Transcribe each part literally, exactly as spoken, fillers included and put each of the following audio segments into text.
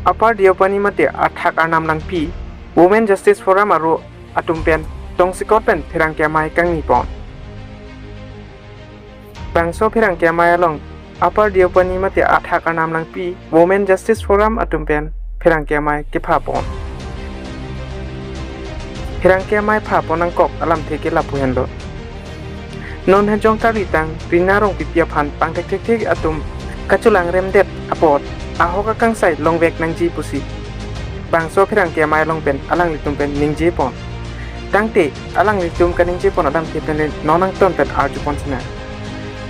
Upper Deopani mate athak arnam nangpi Women Justice Forum aro atum pen tongsekot pen pherangke amei kangni pon. Bangso pherangke amei along Upper Deopani mate athak arnam nangpi Women Justice Forum atum pen pherangke amei kepha pon. Pherangke amei pha pon nangkok alamthe ke lapu henlo. Non Hejong Karbi tang Rina Rongpipi aphan pangthekthek atum kachelang remdet apot ahok akangsai longvek nangji pusi bangso pherangke amei along pen alanglitum pen ningje pon. Tangte alanglitum kaningje pon alamthe pen non angton pen arju pon sinang.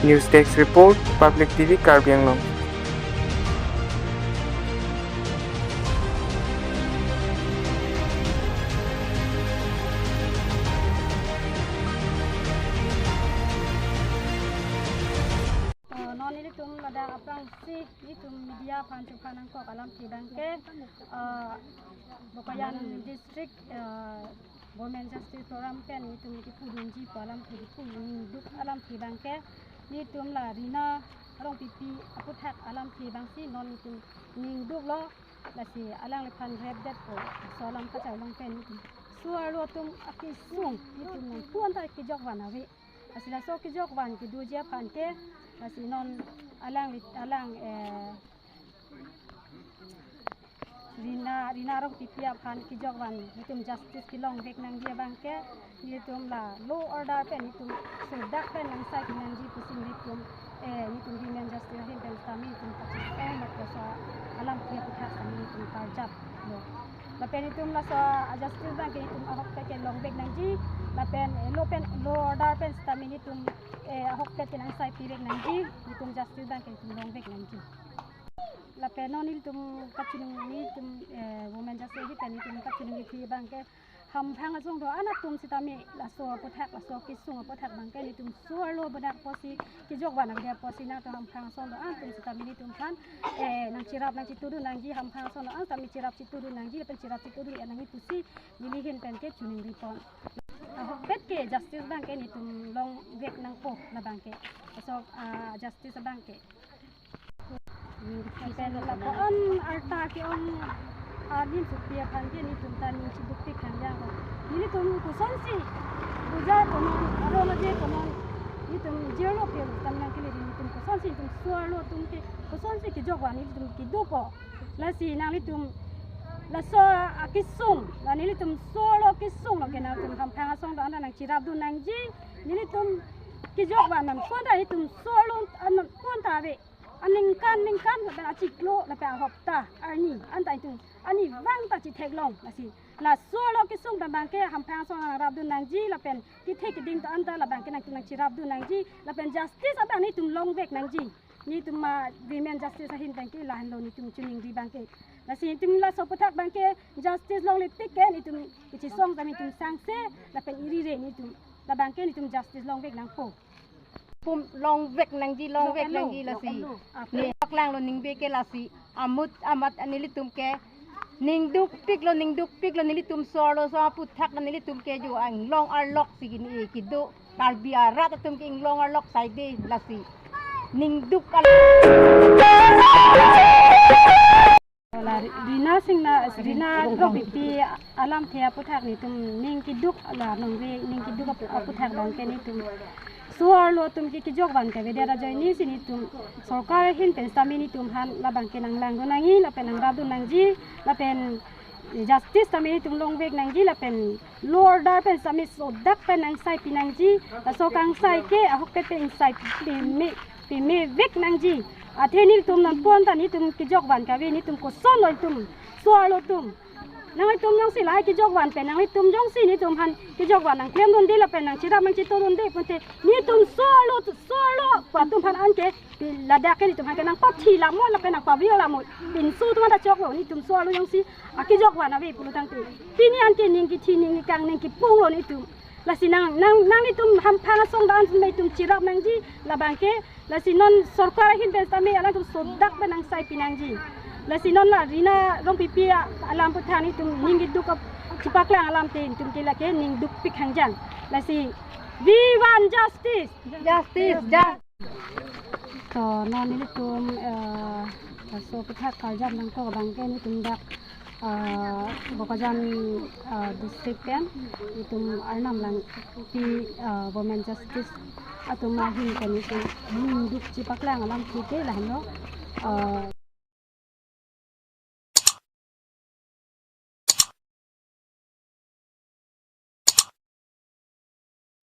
News Desk Report, Public T V Karbi Anglong. Oh, non nelitum ladak aphrangsi nelitum media aphan chepha nangkok alamthe abangke, ah, Bokajan District, ah, Women Justice Forum pen nelitum kipudunji pu alamthe, kipu ningduk alamthe abangke, nelitum la Rina Rongpipi aputhak alamthe abangsi non nelitum ningduklo, lasi alangliphan repdetpo, laso alam kacharlong pen nelitum so-arlo atum akesung nelitum nangpu-an ta kejok van ave. Lasi laso kejok van kedoji aphan ke, lasi non alangli, alang, eh, Rina, Rina Rongpipi aphan kejok van nelitum justice kelongvek nangji abangke, nelitum la law order pen nelitum sodak pen nangsai pi nangji pusi nelitum, eh, nelitum Women Justice ahin pen sitame nelitum pachis eh mat laso alamthe aputhak sitame nelitum karjaplo. Lapen nelitum laso justice abangke nelitum ahokpet ke longvek nangji, lapen, eh, law pen, law order pen sitame nelitum, eh, ahokpet ke nangsai pivek nangji, nelitum justice abangke nelitum longvek nangji. Lapen non nelitum kachiningri, nelitum, eh, Women Justice ahin pen nelitum kachiningri abangke, hamphang asong do-an atum sitame laso aputhak, laso kesung aputhak abangke nelitum so-arlo bedak apotsi kejok van avedet apotsi nangtum hamphang asong do-an atum sitame nelitumphan, eh, nangcherap nangchitudun nangji, hamphang asong do-an sitame cherap chitudun nangji, lapen cherap chitudun nangji pusi neli ahin pen ke chiningri pon. Ahokpet ke justice abangke nelitum longvek nangpo labangke. Laso, ah, justice abangke. Pen lapuan arta ke-ong adim supi aphan ke nelitum ta ning chidukpik khangjang ko. Nelitum kosonsi buja konon, arong aje konon, nelitum jail lo pen tam nangkele, nelitum kosonsi nelitum so-arlo atum ke kosonsi kejok van nelitum kedopo. Lasi nanglitum laso akesung, la nelitum so-arlo kesung lo ke nangtum hamphang asong do-an ta nangcherapdun nangji, nelitum kejok van nangpon ta nelitum so-arlo an nangpon ta ave. Aningkan ningkan lapen achiklo lapen ahopta arni anta itum arnivang ta chitheklong. Lasi laso-arlo kesung abangke hamphang asong nangrapdun nangji lapen kethe keding do-an ta labangke nangtum nangcherapdun nangji lapen justice abang nelitum longvek nangji. Nelitum ma Women Justice ahin abangke lahenlo nelitum chiningri abangke. Lasi nelitum laso aputhak abangke justice longle tik ke nelitum kechisong sitame nelitum sangse lapen irire nelitum labangke nelitum justice longvek nangpo. Pum longvek nangji, longvek nangji lasi. Longvek nangji. Ne paklanglo ningve ke lasi. Amut amat nelitum ke ningdukpiklo, ningdukpiklo nelitum so-arlo so aputhak nelitum ke jo inglong arlok si kini kedo. Karbi arat atum ke inglong arlok saide lasi. Ningduk al- La Rina Singna, Rina Rongpipi alamthe aputhak nelitum ning keduk la nongve ning keduk ap-, aputhak abangke nelitum so-arlo atum ke kejok van ke avedet ajoine si nelitum sorkar ahin pen sitame nelitumphan labangke nanglangdun nangji lapen nangrapdun nangji lapen justice sitame nelitum longvek nangji lapen law order pen sitame sodak pen nangsai pi nangji, laso kangsai ke ahokpet pen ingsai pime, pimevek nangji. Athe nelitum nangpon ta nelitum kejok van kave, nelitum kosonlo nelitum so-arlo atum. Nanglitum jongsi lahai kejok van pen nanglitum jongsi nelitumphan kejok van nangklemdunde lapen nangcherap nangchitudunde pulote nelitum so-arlo, so-arlo pu atumphan anke pi ladak ke nelitumphan ke nangpathi lamot lapen nangpavir lamot. Pinso atum anta choklo, nelitum so-arlo jongsi akejok van ave pulo tangte pini anke ning kethi ning kekang ning kepunglo nelitum. Lasi nang, nang, nanglitum hamphang asong do-an sitame nelitum cherap nangji labangke. Lasi non sorkar ahin pen sitame alangtum sodak pen nangsai pi nangji. Lasi non la Rina Rongpipi alam aputhak nelitum ning keduk ap-, chepaklang alamthe nelitum ke lake ningdukpik khangjang. Lasi we want justice. Justice, justice. To non nelitum, eh, Laso aphuthak karjap nangkok abangke nelitum dak, ah, Bokajan, ah, district pen nelitum Arnam Langpi, ah, Women Justice atum ahin pen nelitum ningduk chepaklang alam kiti lahenlo, ah,